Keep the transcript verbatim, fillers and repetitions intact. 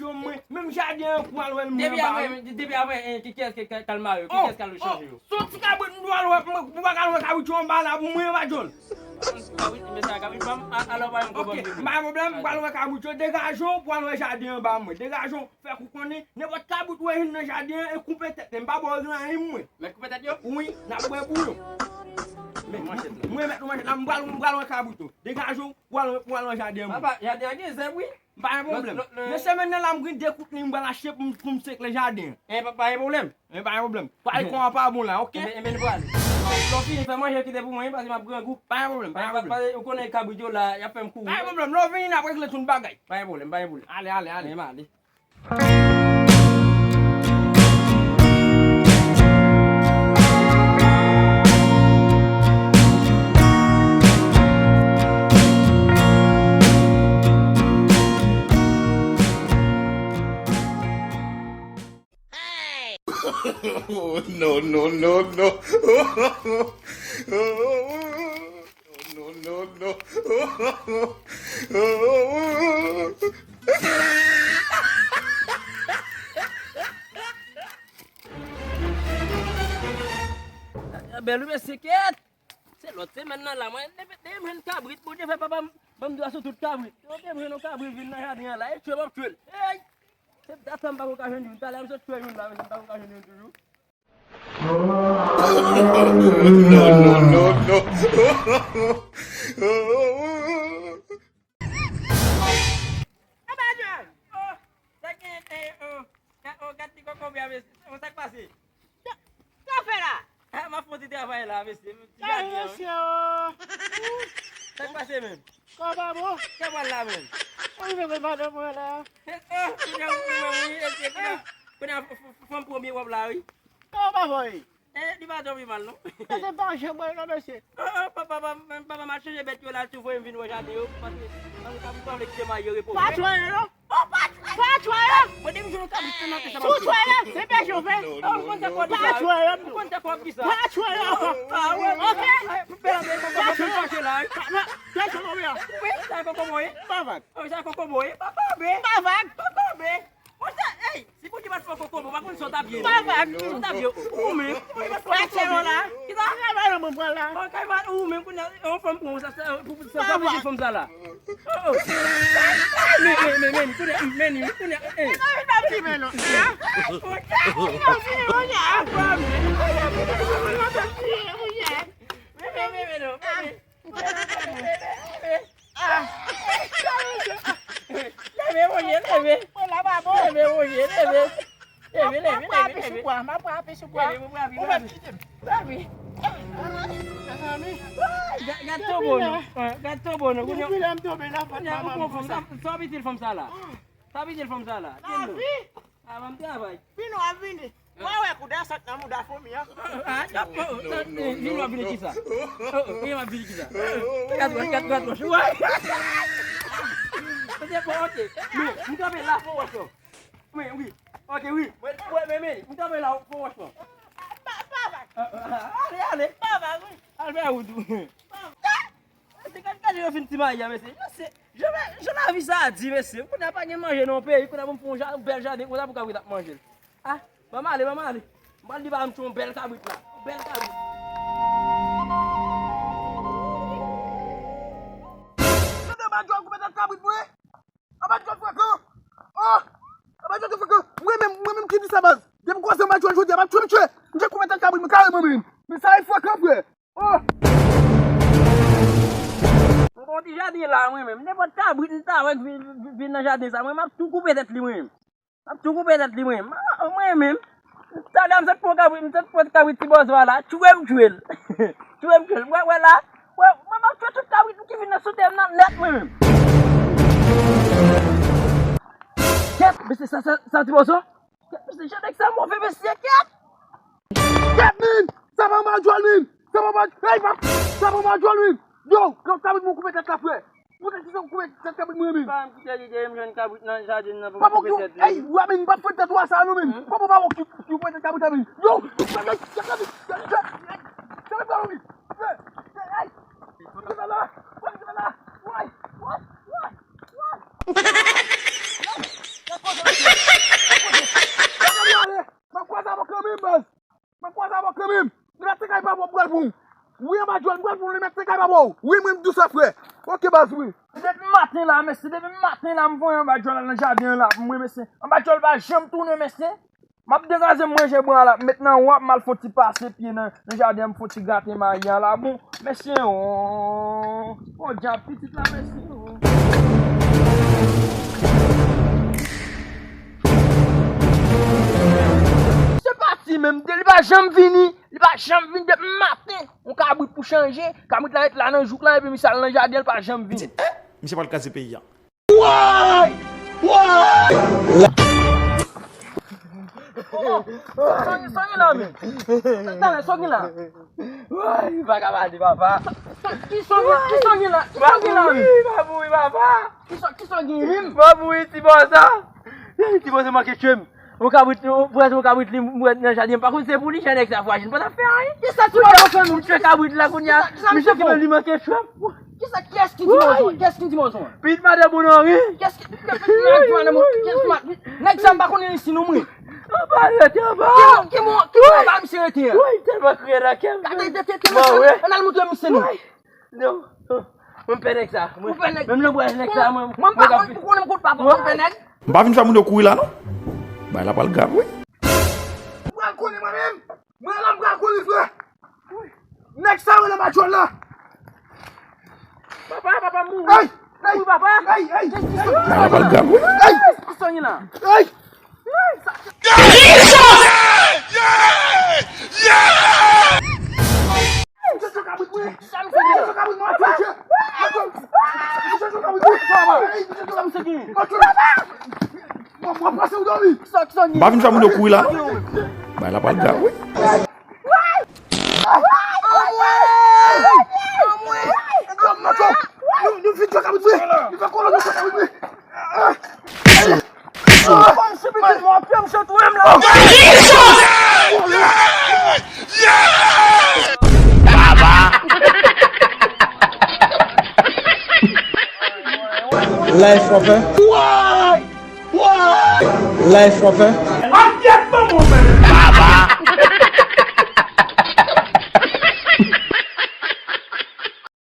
Yo, mwen, menm jaden an pou al wè l, mwen anba wi. Depi apre, depi apre, eh, ki, kiyès ki ka, k al mare yo? Ki, oh, kiyès k al chanje yo? Se yon ti kabrit m dwe al wè, mwen, pou pa ka al wè kabrit yo anba la, mwen anba djòl. Kabrit, men sa, kabrit pa m, a, alò pa yon konprann. Ok, m pa gen pwoblèm, m pral wè kabrit yo, degaje w pou al wè jaden anba mwen. Degaje w, fè kou konnen, nenpòt kabrit ou wè vin nan jaden an, e koupe tèt li, m pa ba w anyen mwen. Mèt koupe tèt yo? Wi, n ap bwè bouyon. Mèt manchèt la. Mwen mèt manchèt la, m pral, m pral wè kabrit yo. Degaje w, pou al, pou al nan jaden an mwen. Papa, jaden an gen zèb, wi. Pa gen pwoblèm. Nan semèn nan la, m gen de kout liy m pral achte pou m, pou m sekle jaden an. E, pa, pa gen pwoblèm. E, pa gen pwoblèm. Pale kon an pa bon la, ok? Enben, enben, nou prale. Lè w fini, fè manje kite pou mwen, wi, paske m ap grangou. Pa gen pwoblèm, pa gen pwoblèm. Paske ou konnen kabrit yo la, y ap fè m kouri. Pa gen pwoblèm, lè w vini, n ap regle tout bagay. Pa gen pwoblèm, pa gen pwoblèm. Ale, ale, ale. Enben, ale. No, no, no, no. No, no, no. Bèl wi, mesye, kèt. Se lòt semèn nan la, mwen, depi, depi m jwenn kabrit, Bondye fè papa m ban m dwa sou tout kabrit. Yo, depi m jwenn yon kabrit vin nan jaden an la, e tchwe m ap tchwe l. Ey! Se data m pako ka jwenn youn. Talè m sot tchwe youn la, mesye, m pako ka jwenn youn toujou. No, no, no, no. Anba djòl! Oh, sa gen, eh, oh, ga-, oh, gad ti kokobe a, mesye. Oh, sa k pase? Sa, sa w fè la? Ah, m ap fè yon ti travay la, mesye. Ti jaden an, wi. Mesye, oh. Sa k pase menm? Kòman bon? Sa pral la menm? Ou rive wè madanm mwen la? Eh, oh, kounye a, wi, mesye, kounye a, kounye a, f-, f-, fanm premye w ap la, wi. Kòman bon, wi? Eh, li pa twò pi mal, non. Sa se pa jan mwen, non, mesye. Oh, oh, papa, papa, papa, m al chanje bèt yo la, tou voye m vin wè jaden yo, paske, paske m pa vle kite mayi yo repoze. Pa tchwe yo, non. Oh, pa tchwe. Pa tchwe yo. Mwen, depi m jwenn yon kabrit, se nan sa m ap tchwe. Si w tchwe yo, se pèche w fè. Oh, m konn sa k ap di sa, wi. Pa tchwe yo, non. M konn sa k ap di sa. Pa tchwe yo. Ah, wi. Ok. Bèl, bèl, papa, m fache la, wi. Pa, pa, pa tchwe yo, wi. Wi, sa e kokobo, wi. Pa vag. Oh, sa e kokobo, wi. Papa, be. Pa vag. Papa, be. Monchè, ey, si Bondye pa t fè w kokobe, ou pa konn sa w t ap ye. Pa vag. Sa w t ap ye, ou menm, si Bondye pa t fè w kokobe. Kisa? Travay nan mwen pran la. Bon, kay pa ou menm, kounye a, yon fanm pran w, sa, sa, pou, pou, sa, sa, pou fanm sa la. Oh, oh. Men, men, men, men, kounye a, men, kounye a, eh. Monchè, men, men, men, non, men, men. Ah. Leve, monchè, leve. Mwen la pa bon. Leve, monchè, leve. Leve, leve, leve, leve. M ap pran api sou bwa, m ap pran api sou bwa. Leve, mwen pran api, mwen pran api. Ou mèt kite m. Mezanmi. Gad, gad tobo, non. Gad tobo, non. Depi lè m tonbe nan vant manman m konsa. Sa w ap itil fanm sa la? Sa w ap itil fanm sa la? Di m non. Ah, ban m travay. Vini, w ap vini. Mwen wè kou dèyè sot nan mouda fomi an. Ah, ah, ah, oh, oh, oh, vini w ap vini kisa? Oh, oh, vini w ap vini kisa? Gad wòch, gad, gad wòch. Wè. Se bon, ok. Men, m kanpe la, fò wòch lan. Wi, wi. Ok, wi. Mwen, mwen, men, men, m kanpe la, fò wòch lan. Pa, pa, pa. Ah, ah, ah, ale, ale. Pa, pa, wi. Al fè wout ou. Pa, pa. Mesye, gad, gad, yo fin ti mayi a, mesye. Mesye, jan, jan lavi sa a di, mesye. Kounye a pa gen manje nan yon peyi, kounye a pou m fè yon ja-, yon bèl jaden, konsa pou kabrit ap manje l. Ah, ban m ale, ban m ale. M pral di pa m tchwe yon bèl kabrit la. Yon bèl kabrit. Tande, Madjòl koupe tèt kabrit mwen. Anba djòl frekan! Oh! Anba djòl frekan! Mwen menm, mwen menm ki di sa baz! Depi m kwaze anba djòl jodi a, m ap tchwe misye! Misye koupe tèt kabrit mwen kareman menm! Men sa e frekan, frè! Oh! M gon ti jaden la, mwen menm. Nenpòt kabrit m ta wè k vin, vin, vin nan jaden sa, mwen, m ap tou koupe tèt li, mwen menm. M ap tou koupe tèt li, mwen menm. Ah, mwen menm. Talè a m sot pran kabrit, m sot pran kabrit ti bòzwa la. Tchwe m tchwe l. Tchwe m tchwe l. Wè, wè la. Wè, mwen, m ap tchwe tout kabrit ki vin nan sou tè m nan nèt, mwen menm. Kèt, mesye, sa, sa, sa ti bòzwa? Kèt, mesye, jan nèg sa move, mesye, kèt! Kèt, men! Sa pa Madjòl, men! Sa pa Mad-, hey, pa, sa pa Madjòl, men! Yo, kab-, kabrit mwen koupe tèt la, frè! Poutèt kisa w koupe tèt kabrit mwen, men? Pa m kite li dèyè m jwenn kabrit nan jaden nan pou m koupe tèt li. Ey, w a, men, m p ap fè tèt ou a sa, non, men. Papa, papa, w ki, ki koupe tèt kabrit la, men. Yo! Tèt kabrit, tèt kabrit, tèt kabrit, tèt kabrit, tèt kabrit, men. Ey! Tèt kabrit la, tèt kabrit la. Woy, woy, woy. Yo! Tèt kabrit la. Wi, li mèt se kay papa w pral pran w. Wi, anba djòl m pral pran w, li mèt se kay papa w. Wi, mwen m di w sa, frè. Oke, baz, wi. Depi maten la, mesye, depi maten la, m voye anba djòl la nan jaden an la pou mwen, mesye. Anba djòl pa janm tounen, mesye. M ap degaze m ranje bwa la, m met nan wap, m al fon ti pase pye nan, nan jaden an, m fon ti grate mayi a la. Bon, mesye, on, on djab pitit la, mesye, on. Se pati menm, li pa janm vini, li pa janm vini depi maten. On kabrit pou chanje, kabrit la ret la nan jouk la, epi misye al nan jaden, li pa janm vini. Misye pral kraze peyi a. Woy! Woy! Sa w gen, sa w gen la, men? Talè, sa w gen la? Woy, pa ka pale, papa. Ki sa w gen, ki sa w gen la? Ki sa w gen la, men? Pa mouri, papa. Ki sa, ki sa w gen, menm? Pa mouri, ti bò sa. Ti bò sa manke tchwe m. Yon kabrit, yon, prèske yon kabrit li mwen nan jaden, m pa konn se pou li, jan nèg sa fwajil, m pa t ap fè anyen. Kisa ki manje w fè menm? M tchwe kabrit la kounye a, misye ki li manke tchwe m. Kisa, kiyès ki di manje w? Kiyès ki di manje w? Pitit madanm ou non, wi. Kiyès ki, pitit madanm ou, kiyès ki ma-, nèg sa m pa konnen isi non, mwen. Anba, rete anba. Ki mo, ki mo, ki mo anba misye rete an? Woy, tèlman kriye nan kè m. Gade, te, te, te, ann al montre misye non. Non, non. Mwen m pè nèg sa. Ou pè nèg? Menm nan bwaj nèg sa, mwen, mwen m pa konn, ou konnen m kout pa, mwen m pè nèg. M pa vin fè moun yo kouri la, non. Bagay la pral grav, wi. M pral konnen mwen menm. Mwen la m pral konnen, frè. Nèg sa yo nan matjòl la. Papa, papa, mouri. Ey! Ey! Mouri, papa. Ey, ey! Bagay la pral grav, wi. Ey! Ki sa w gen la? Ey! M pa vin fè moun yo kouri la, non. Bagay la pral grav, wi. Life, papa. Life, papa.